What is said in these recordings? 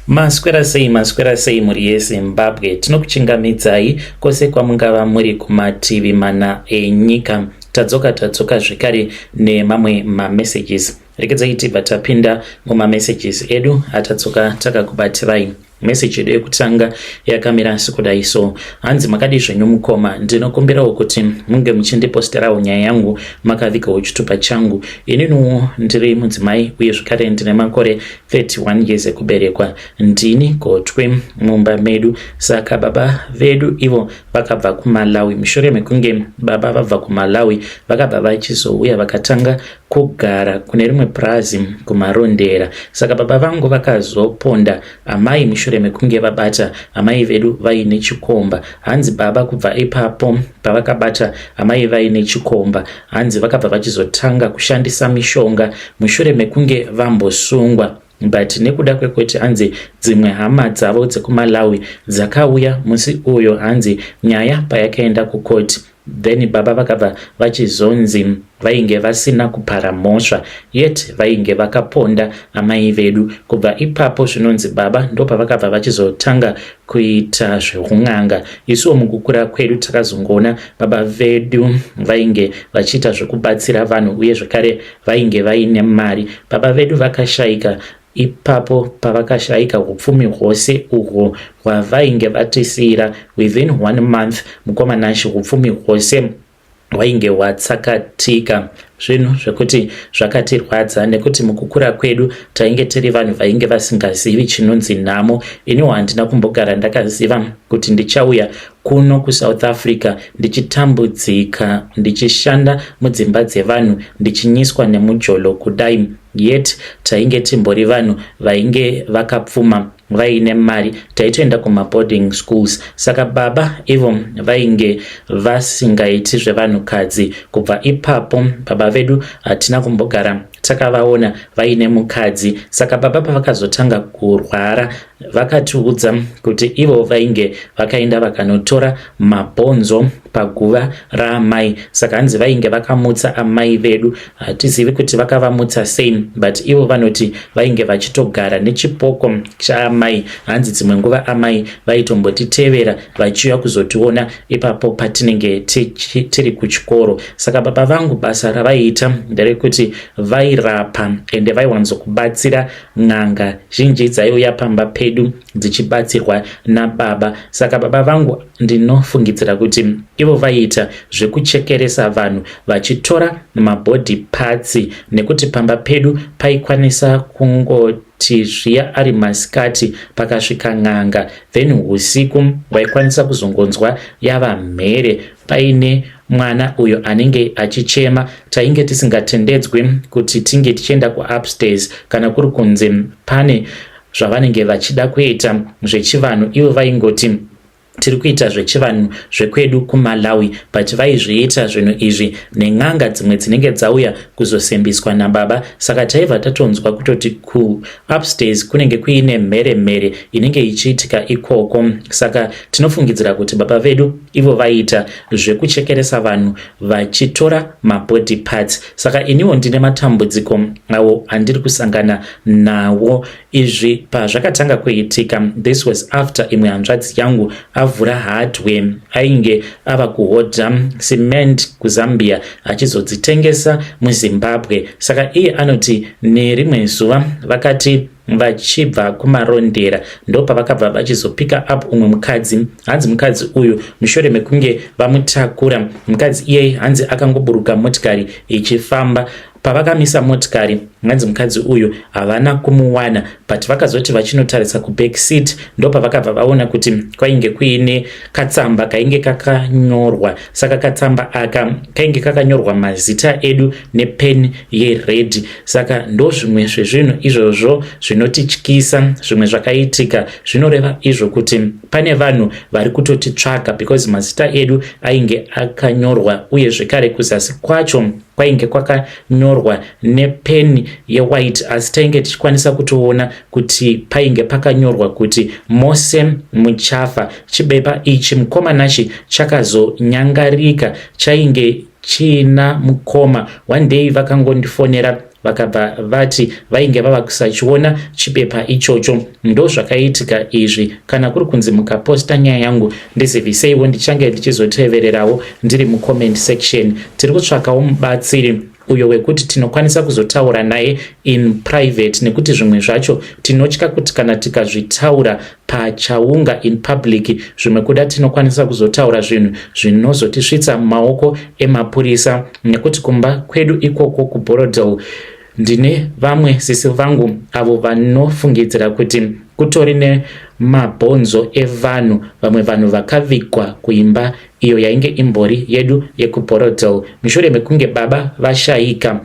Maswera sei, maswera sei mhuri yeZimbabwe. Tinokuchingamidzai kwose kwamungava muri kumativi mana enyika. Tadzoka tadzoka zvekare nemamwe mamessages. Regedzai tibva tapinda mumamessages edu atadzoka takakubatirai. Message yedu yekutanga yakamira sekudai so. Hanzi makadii zvenyu mukoma, ndinokumbirawo kuti munge muchindiposterawo nyaya yangu makavigawo chitupa changu. Ininiwo ndiri mudzimai uye zvekare ndine makore 31 years ekuberekwa. Ndini gotwe mumba medu, saka baba vedu ivo vakabva kuMalawi. Mushure mekunge baba vabva kuMalawi, vakabva vachizouya vakatanga kugara kune rimwe purazi kuMarondera. Saka baba vangu vakazoponda amai mushure mekunge vabata amai vedu vaine chikomba. Hanzi baba kubva ipapo pavakabata amai vaine chikomba, hanzi vakabva vachizotanga kushandisa mishonga mushure mekunge vambosungwa. But nekuda kwekuti hanzi dzimwe hama dzavo dzekuMalawi dzakauya musi uyo hanzi nyaya payakaenda kukoti, then baba vakabva vachizonzi vainge vasina kupara mhosva yet vainge vakaponda amai vedu. Kubva ipapo zvinonzi baba ndopavakabva vachizotanga kuita zveun'anga. Isuwo mukukura kwedu takazongoona baba vedu vainge vachiita zvekubatsira vanhu uye zvekare vainge vaine mari. Baba vedu vakashaika ipapo pavakashaika upfumi hwose uhwo hwavainge vatisiyira within one month mukoma Nash upfumi hwose hwainge hwatsakatika. Zvinhu zvekuti zvakatirwadza nekuti mukukura kwedu tainge tiri vanhu vainge vasingazivi chinonzi nhamo. Iniwo handina kumbogara ndakaziva kuti ndichauya kuno kuSouth Africa ndichitambudzika ndichishanda mudzimba dzevanhu ndichinyiswa nemujolo kudai. Yet tainge timbori vanhu vainge vakapfuma vaine mari, taitoenda kumaboarding schools. Saka baba ivo vainge vasingaiti zvevanhukadzi. Kubva ipapo baba vedu hatina kumbogara takavaona vaine mukadzi. Saka baba pavakazotanga kurwara vakatiudza kuti ivo vainge vakaenda vakanotora mabhonzo paguva raamai. Saka hanzi vainge vakamutsa amai vedu, hatizivi kuti vakavamutsa sei, but ivo vanoti vainge vachitogara nechipoko chaamai. Hanzi dzimwe nguva amai vaitombotitevera vachiuya kuzotiona ipapo patinenge tiri kuchikoro. Saka baba vangu basa ravaiita nderekuti vairapa ende vaiwanzokubatsira n'anga zhinji dzaiuya pamba pedu dzichibatsirwa nababa. Saka baba vangu ndinofungidzira kuti ivo vaiita zvekuchekeresa vanhu vachitora mabody parts, nekuti pamba pedu paikwanisa kungoti zviya ari masikati pakasvika n'anga, then usiku waikwanisa kuzongonzwa yava mhere paine mwana uyo anenge achichema. Tainge tisingatendedzwi kuti tinge tichienda kuupstairs kana kuri kunzi pane zvavanenge vachida kuita zvechivanhu. Ivo vaingoti tiri kuita zvechivanhu zvekwedu kuMalawi, but vaizviita zvinhu izvi nen'anga dzimwe dzinenge dzauya kuzosimbiswa nababa. Saka taibva tatonzwa kutoti kuupstairs kunenge kuine mhere mhere inenge ichiitika ikoko. Saka tinofungidzira kuti baba vedu ivo vaiita zvekuchekeresa vanhu vachitora mabody parts. Saka iniwo ndine matambudziko awo andiri kusangana nawo. Izvi pazvakatanga kuitika, this was after imwe hanzvadzi yangu avhura hardware, ainge ava kuhodha cement kuZambia achizodzitengesa muZimbabwe. Saka iye anoti nerimwe zuva vakati vachibva kuMarondera ndopavakabva vachizopika up umwe mukadzi. Hanzi mukadzi uyu mushure mekunge vamutakura, mukadzi iyeye hanzi akangoburuka motikari ichifamba. Pavakamisa motikari, hanzi mukadzi uyu havana kumuwana, but vakazoti vachinotarisa kuback seat ndopavakabva vaona kuti kwainge kuine katsamba kainge kakanyorwa. Saka katsamba aka kainge kakanyorwa mazita edu nepeni yered. Saka ndozvimwe zvezvinhu izvozvo zvinotityisa. Zvimwe zvakaitika zvinoreva izvo kuti pane vanhu vari kutotitsvaga, because mazita edu ainge akanyorwa uye zvekare kuzasi kwacho kwainge kwakanyorwa nepeni yewhite, asi tainge tichikwanisa kutoona kuti painge pakanyorwa kuti mose muchafa. Chibepa ichi mukoma Nashi chakazonyangarika, chainge chiina mukoma. One day vakangondifonera. Vakabva vati vainge vava kusachiona chipepa ichocho. Ndozvakaitika izvi. Kana kuri kunzi mukaposta nyaya yangu, ndiziviseiwo, ndichange ndichizotevererawo ndiri mucomment section. Tiri kutsvakawo mubatsiri uyo wekuti tinokwanisa kuzotaura naye in private, nekuti zvimwe zvacho tinotya kuti kana tikazvitaura pachaunga, in public, zvimwe kuda tinokwanisa kuzotaura zvinhu zvinozotisvitsa mumaoko emapurisa. Nekuti kumba kwedu ikoko kuBorrowdale ndine vamwe sisi vangu avo vanofungidzira kuti kutori nemabhonzo evanhu, vamwe vanhu vakavigwa kuimba iyo yainge imbori yedu yekuBorrowdale mushure mekunge baba vashayika.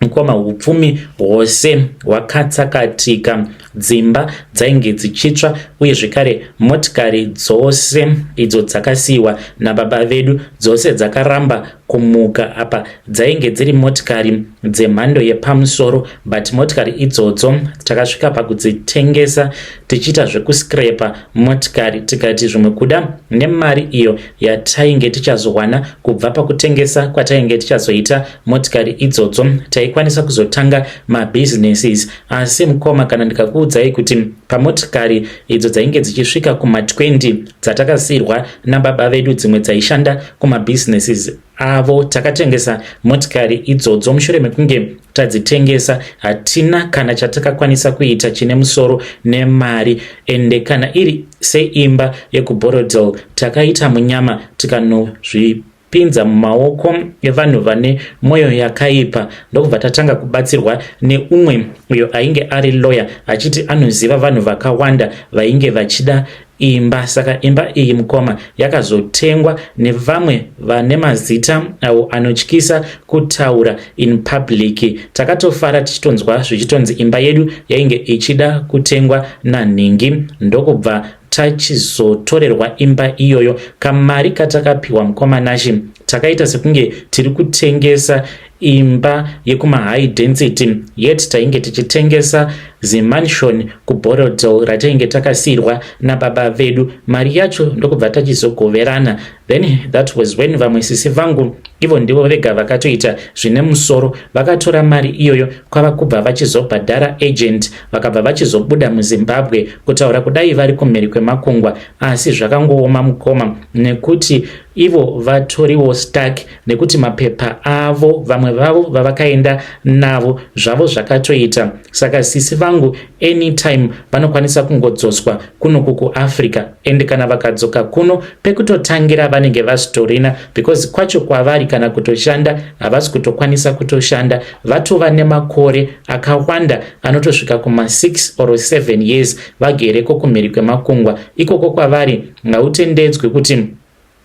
Mukoma, upfumi hwose hwakatsakatika, dzimba dzainge dzichitsva, uye zvekare motikari dzose idzo dzakasiyiwa nababa vedu dzose dzakaramba kumuka. Apa dzainge dziri motikari dzemhando yepamusoro, but motikari idzodzo takasvika pakudzitengesa tichiita zvekuscrapa motikari, tikati zvimwe kuda nemari iyo yatainge tichazowana kubva pakutengesa kwatainge tichazoita motikari idzodzo taikwanisa kuzotanga mabusinesses. Asi mukoma, kana ndikakuudzai kuti pamotikari idzo dzainge dzichisvika kuma20 dzatakasiyirwa nababa vedu, dzimwe dzaishanda kumabusinesses avo, takatengesa motikari idzodzo. Mushure mekunge tadzitengesa, hatina kana chatakakwanisa kuita chine musoro nemari. Ende kana iri seimba yekuBorrowdale, takaita munyama tikanozvipinza mumaoko evanhu vane mwoyo yakaipa, ndokubva tatanga kubatsirwa neumwe uyo ainge ari lawyer, achiti anoziva vanhu vakawanda vainge vachida imba. Saka imba iyi, mukoma, yakazotengwa nevamwe vane mazita avo anotyisa kutaura in public. Takatofara tichitonzwa zvichitonzi imba yedu yainge ichida kutengwa nanhingi, ndokubva tachizotorerwa imba iyoyo. Kamari katakapiwa, mukoma Nashi, takaita sekunge tiri kutengesa imba yekumahigh density, yet tainge tichitengesa zimansion kuBorrowdale ratainge takasiyirwa nababa vedu. Mari yacho ndokubva tachizogoverana. Then that was when vamwe sisi vangu, ivo ndivo vega vakatoita zvine musoro, vakatora mari iyoyo kwava kubva vachizobhadhara agent, vakabva vachizobuda muZimbabwe. Kutaura kudai vari kumhiri kwemakungwa, asi zvakangooma, mukoma, nekuti ivo vatoriwo stuck, nekuti mapepa avo, vamwe vavo vavakaenda navo, zvavo zvakatoita. Saka sisi vangu anytime vanokwanisa kungodzoswa kunoku kuAfrica, ende kana vakadzoka kuno, pekutotangira vanenge vasitorina, because kwacho kwavari kana kutoshanda havasi kutokwanisa kutoshanda. Vatova nemakore akawanda anotosvika kuma6 or 7 years vagereko kumhiri kwemakungwa ikoko. Kwavari ngautendedzwe kuti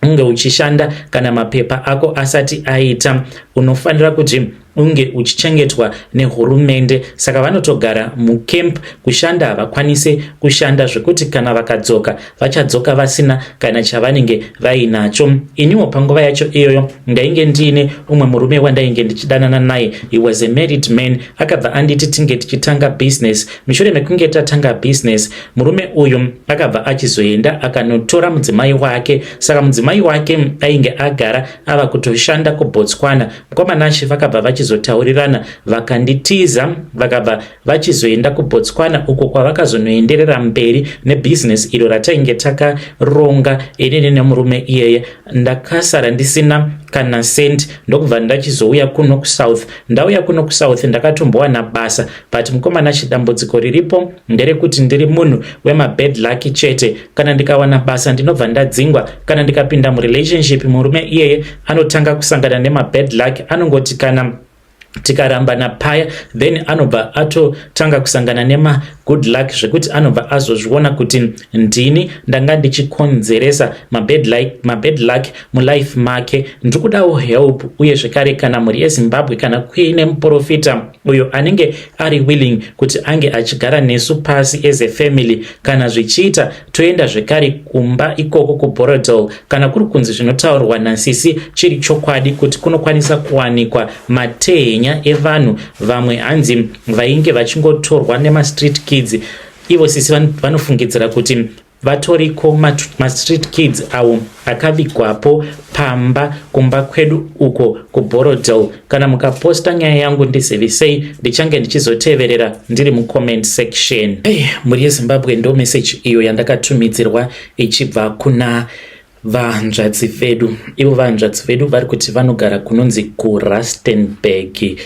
unge uchishanda kana mapepa ako asati aita. Unofanira kuti unge uchichengetwa nehurumende. Saka vanotogara mucamp, kushanda havakwanisi kushanda, zvekuti kana vakadzoka vachadzoka vasina kana chavanenge vainacho. Iniwo panguva yacho iyoyo ndainge ndiine umwe murume wandainge ndichidanana naye. He was a married man. Akabva anditi tinge tichitanga business. Mushure mekunge tatanga business, murume uyu akabva achizoenda akanotora mudzimai wake. Saka mudzimai wake ainge agara ava kutoshanda kuBotswana. Mukoma Nashi, vakabva vachizotaurirana, vakanditiza, vakabva vachizoenda kuBotswana, uko kwavakazonoenderera mberi nebhizinesi iro ratainge takaronga inini nemurume iyeye. Ndakasara ndisina kana cent, ndokubva ndachizouya kuno kuSouth. Ndauya kuno kuSouth, ndakatombowana basa, but mukoma Nashi, dambudziko riripo nderekuti ndiri munhu wemabad luck chete. Kana ndikawana basa ndinobva ndadzingwa. Kana ndikapinda murelationship, murume iyeye anotanga kusangana nemabad luck. Anongoti kana tikarambana paya, then anobva atotanga kusangana nemagood luck, zvekuti anobva azozviona kuti ndini ndanga ndichikonzeresa mabad luck mulife make. Ndiri kudawo help, uye zvekare kana mhuri yeZimbabwe, kana kuine muprofita uyo anenge ari willing kuti ange achigara nesu pasi as a family, kana zvichiita toenda zvekare kumba ikoko kuBorrowdale. Kana kuri kunzi zvinotaurwa nasisi chiri chokwadi kuti kunokwanisa kuwanikwa matehenya evanhu vamwe, hanzi vainge vachingotorwa nemastreet kids, ivo sisi vanofungidzira kuti Vatoriko mastreet kids awo akavigwapo pamba kumba kwedu uko kuBorrowdale. Kana mukaposta nyaya yangu ndizivisei, ndichange ndichizoteverera ndiri mucomment section. Hey, mhuri yeZimbabwe, ndo message iyo yandakatumidzirwa ichibva kuna vahanzvadzi vedu. Ivo vahanzvadzi vedu vari kuti vanogara kunonzi kuRustenburg,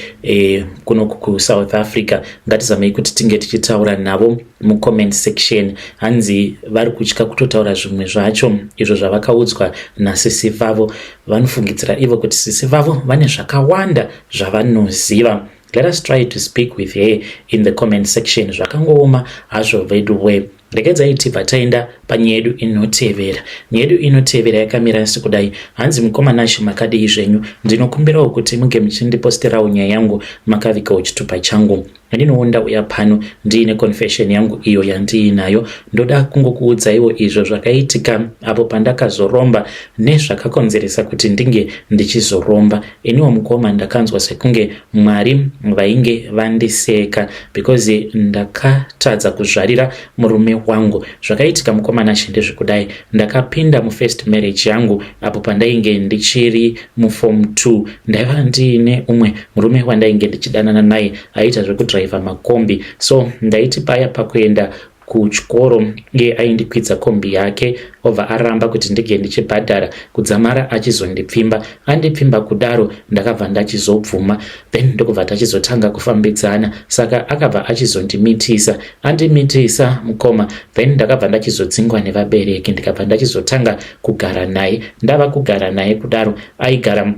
kuno kuSouth Africa. Ngatizamei kuti tinge tichitaura navo mucomment section. Hanzi vari kutya kutotaura zvimwe zvacho izvo zvavakaudzwa nasisi vavo. Vanofungidzira ivo kuti sisi vavo vane zvakawanda zvavanoziva. Let us try to speak with her in the comment section. Zvakangooma hazvo vedu we. Regedzai tibva taenda panyaya yedu inotevera. Nyaya yedu inotevera yakamira sekudai. Hanzi, "Mukoma Nashe, makadii zvenyu? Ndinokumbirawo kuti muge muchindiposterawo nyaya yangu makavigawo chitupa changu. Ndinowo ndauya pano ndiine confession yangu iyo yandiinayo. Ndoda kungokuudzaiwo izvo zvakaitika apo pandakazoromba nezvakakonzeresa kuti ndinge ndichizoromba. Iniwo mukoma, ndakanzwa sekunge Mwari vainge vandiseka because ndakatadza kuzvarira murume wangu. Zvakaitika, mukoma Nashe, ndezvekudai. Ndakapinda mufirst marriage yangu apo pandainge ndichiri muform 2. Ndaiva ndiine umwe murume wandainge ndichidanana naye, aiita zvekudhiraivha makombi. So ndaiti paya pakuenda kuchikoro, iye aindikwidza kombi yake, obva aramba kuti ndinge ndichibhadhara kudzamara achizondipfimba. Andipfimba kudaro, ndakabva ndachizobvuma, then ndokubva tachizotanga kufambidzana. Saka akabva achizondimitisa. Andimitisa, mukoma, then ndakabva ndachizodzingwa nevabereki, ndikabva ndachizotanga kugara naye. Ndava kugara naye kudaro, aigara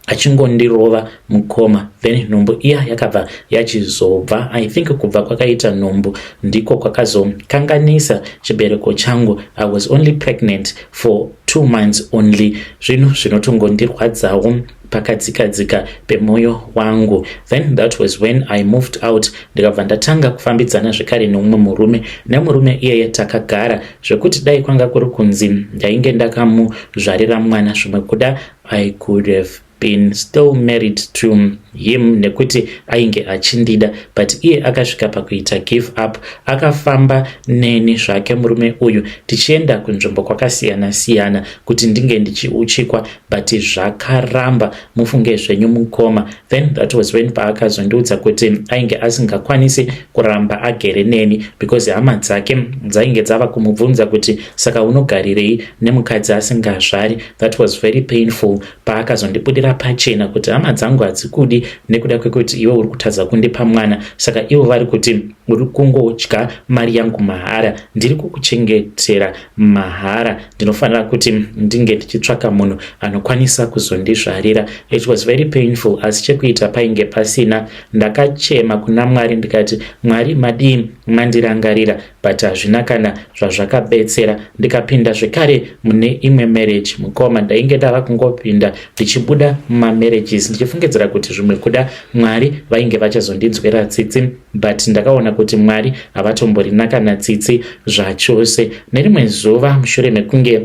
achingondirova, mukoma. Then nhumbu iya yakabva yachizobva. I think kubva kwakaita nhumbu ndiko kwakazokanganisa chibereko changu. I was only pregnant for 2 months only. Zvinhu zvinotongondirwadzawo pakadzikadzika pemwoyo wangu. Then that was when I moved out, ndikabva ndatanga kufambidzana zvekare neumwe murume. Nemurume iyeye takagara zvekuti dai kwanga kuri kunzi ndainge ndakamuzvarira mwana, zvimwe kuda I could have been still married to him nekuti ainge achindida. But iye akasvika pakuita give up. Akafamba neni zvake murume uyu, tichienda kunzvimbo kwakasiyana-siyana kuti ndinge ndichiuchikwa, but zvakaramba, mufunge zvenyu mukoma. Then that was when paakazondiudza kuti ainge asingakwanisi kuramba agere neni because hama dzake dzainge dzava kumubvunza kuti saka unogarirei nemukadzi asingazvari. That was very painful paakazondibudira pachena kuti hama dzangu hadzikudi nekuda kwekuti iwe uri kutadza kundipa mwana, saka ivo vari kuti uri kungodya mari yangu mahara, ndiri kukuchengetera mahara, ndinofanira kuti ndinge ndichitsvaka munhu anokwanisa kuzondizvarira. It was very painful, asi chekuita painge pasina. Ndakachema kuna Mwari ndikati, 'Mwari, madii mandirangarira?' But hazvina kana zvazvakabetsera. Ndikapinda zvekare mune imwe marriage. Mukoma, ndainge ndava kungopinda ndichibuda mumamarriages, ndichifungidzira kuti zvimwe kuda Mwari vainge vachazondinzwira tsitsi, but ndakaona kuti Mwari havatomborina kana tsitsi zvachose. Nerimwe zuva, mushure mekunge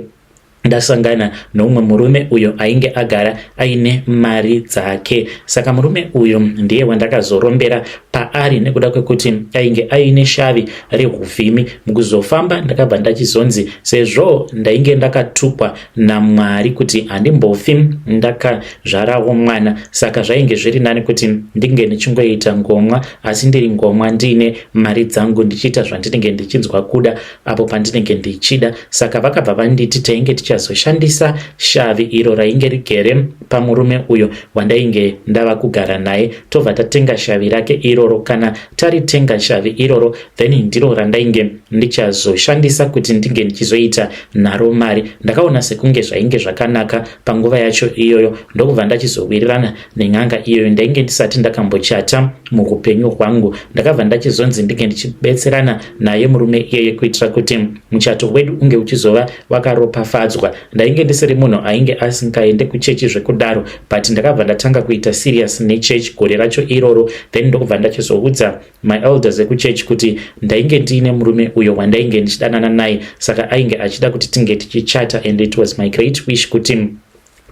ndasangana noumwe murume uyo ainge agara aine mari dzake, saka murume uyu ndiye wandakazorombera paari nekuda kwekuti ainge aine shavi rehuvhimi. Mukuzofamba ndakabva ndachizonzi, sezvo ndainge ndakatukwa naMwari kuti handimbofi ndakazvarawo mwana, saka zvainge zviri nani kuti ndinge ndichingoita ngomwa, asi ndiri ngomwa ndiine mari dzangu, ndichiita zvandinenge ndichinzwa kuda apo pandinenge ndichida. Saka vakabva vanditi tainge tichazoshandisa shavi iro rainge rigere pamurume uyo wandainge ndava kugara naye. Tobva tatenga shavi rake iroro. Kana taritenga shavi iroro, then ndiro randainge ndichazoshandisa kuti ndinge ndichizoita naro mari. Ndakaona sekunge zvainge zvakanaka panguva yacho iyoyo, ndokubva ndachizowirirana nen'anga iyoyo. Ndainge ndisati ndakambochata muupenyu hwangu. Ndakabva ndachizonzi ndinge ndichibetserana naye murume iyeye kuitira kuti muchato wedu unge uchizova wakaropafadzwa. Ndainge ndisiri munhu ainge asingaende kuchechi zvekudaro, but ndakabva ndatanga kuita serious nechechi gore racho iroro. Then ndokubva ndachizoudza maelders ekuchechi kuti ndainge ndiine murume uyo wandainge ndichidanana naye, saka ainge achida kuti tinge tichichata, and it was my great wish kuti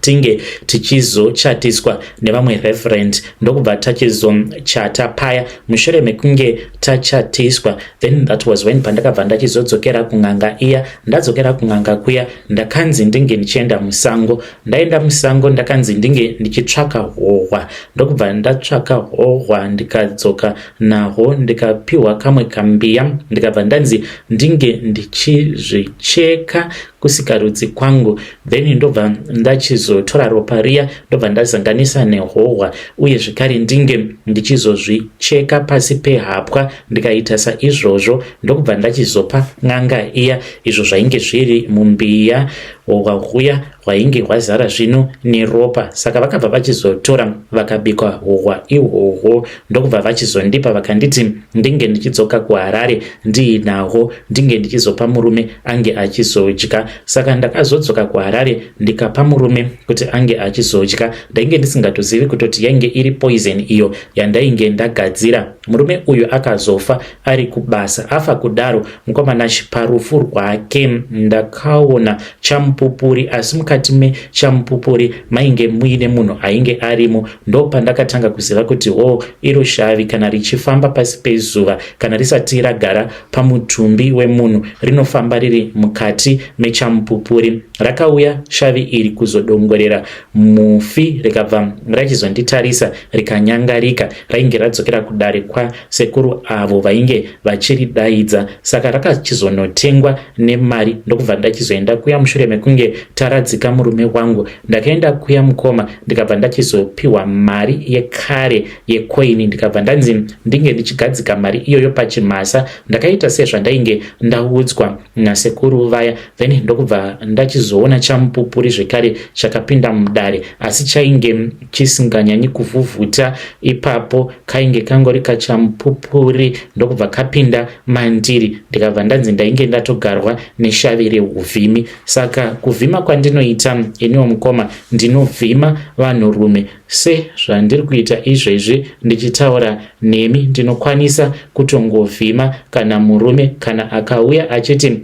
Tinge tichizochatiswa nevamwe reverend, ndokubva tachizochata paya. Mushure mekunge tachatiswa, then that was when pandakabva ndachizodzokera kun'anga iya. Ndadzokera kun'anga kuya, ndakanzi ndinge ndichienda musango. Ndaenda musango, ndakanzi ndinge ndichitsvaka hohwa. Ndokubva ndatsvaka hohwa, ndikadzoka nahwo, ndikapiwa kamwe kambiya, ndikabva ndanzi ndinge ndichizvicheka kusikarudzi kwangu. Then ndobva ndachizotora ropa riya, ndobva ndazanganisa nehohwa, uye zvekare ndinge ndichizozvicheka pasi pehapwa. Ndikaita saizvozvo, ndokubva ndachizopa n'anga iya izvo zvainge zviri mumbiya. Hohwa huya hwainge hwazara zvino neropa, saka vakabva vachizotora, vakabikwa hohwa ihwohwo, ndokubva vachizondipa, vakanditi ndinge ndichidzoka kuHarare ndiinahwo, ndinge ndichizopa murume ange achizodya. Saka ndakazodzoka kuHarare, ndikapa murume kuti ange achizodya. Ndainge ndisingatozivi kutoti yainge iri poison iyo yandainge ndagadzira. Murume uyu akazofa ari kubasa. Afa kudaro, mukomana, parufu rwake ndakaona chamupupuri, asi mukati mechamupupuri mainge muine munhu ainge arimo. Ndo pandakatanga kuziva kuti ho, iro shavi kana richifamba pasi pezuva, kana risati ragara pamutumbi wemunhu, rinofamba riri mukati mechamupupuri. Rakauya shavi iri kuzodongorera mufi, rikabva rachizonditarisa, rikanyangarika. Rainge radzokera kudare kwasekuru avo vainge vachiridaidza, saka rakachizonotengwa nemari. Ndokubva ndachizoenda kuya mushure mekunge taradzika murume wangu. Ndakaenda kuya, mukoma, ndikabva ndachizopiwa mari yekare yekoini, ndikabva ndanzi ndinge ndichigadzika mari iyoyo pachimhasa. Ndakaita sezvandainge ndaudzwa nasekuru vaya. Then ndokubva ndachizoona chamupupuri zvekare chakapinda mudare, asi chainge chisinganyanyi kuvhuvhuta ipapo, kainge kangori kachamupupuri. Ndokubva kapinda mandiri, ndikabva ndanzi ndainge ndatogarwa neshavi reuvhimi. Saka kuvhima kwandinoita iniwo, mukoma, ndinovhima vanhurume sezvandiri kuita izvezvi ndichitaura nemi. Ndinokwanisa kutongovhima kana murume kana akauya achiti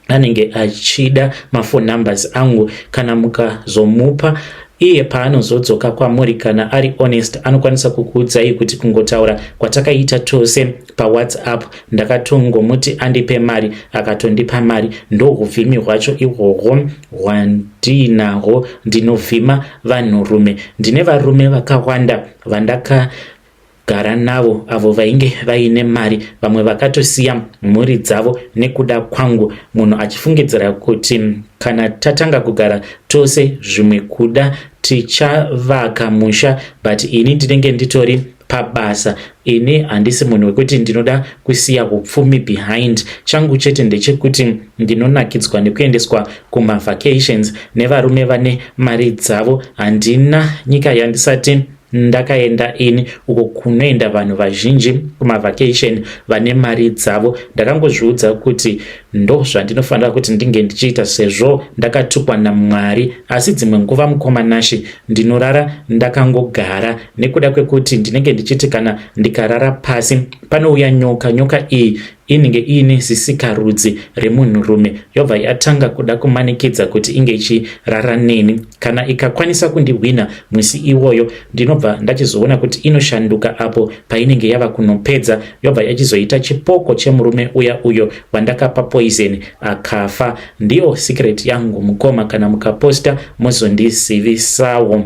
anenge achida maphone numbers angu. Kana mukazomupa iye, paanozodzoka kwamuri, kana ari honest, anokwanisa kukuudzai kuti kungotaura kwatakaita tose paWhatsApp, ndakatongomuti andipe mari, akatondipa mari. Ndouvhimi hwacho ihwohwo hwandinahwo. Ndinovhima vanhurume. Ndine varume vakawanda vandakagara navo avo vainge vaine mari. Vamwe vakatosiya mhuri dzavo nekuda kwangu, munhu achifungidzira kuti kana tatanga kugara tose, zvimwe kuda tichavaka musha, but ini ndinenge nditori pabasa. Ini handisi munhu wekuti ndinoda kusiya upfumi behind. Changu chete ndechekuti ndinonakidzwa nekuendeswa kumavacations nevarume vane mari dzavo. Handina nyika yandisati ndakaenda ini, uko kunoenda vanhu vazhinji kumavacation vane mari dzavo. Ndakangozviudza kuti ndo zvandinofanira kuti ndinge ndichiita sezvo ndakatukwa naMwari. Asi dzimwe nguva, mukoma Nashi, ndinorara ndakangogara nekuda kwekuti ndinenge ndichiti kana ndikarara pasi panouya nyoka. Nyoka iyi inenge iine zisikarudzi remunhurume, yobva yatanga kuda kumanikidza kuti inge ichirara neni. Kana ikakwanisa kundihwina musi iwoyo, ndinobva ndachizoona kuti inoshanduka apo painenge yava kunopedza, yobva yachizoita chipoko chemurume uya uyo wandakapa poison akafa. Ndiyo secret yangu, mukoma. Kana mukaposta, mozondizivisawo.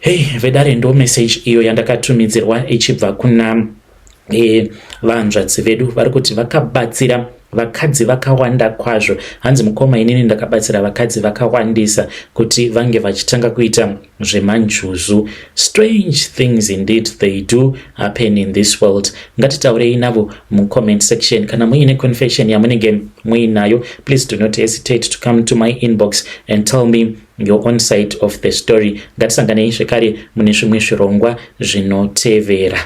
Hei vedare, ndo message iyo yandakatumidzirwa ichibva kuna vanzvadzi vedu vari kuti vakabatsira vakadzi vakawanda kwazvo. Hanzi, mukoma, inini ndakabatsira vakadzi vakawandisa kuti vange vachitanga kuita zvemanjuzu. Strange things indeed, they do happen in this world. Ngatitaurei navo mucomment section. Kana muine confession yamunenge muinayo, please do not hesitate to come to my inbox and tell me your own side of the story. Ngatisanganei zvekare mune zvimwe zvirongwa zvinotevera.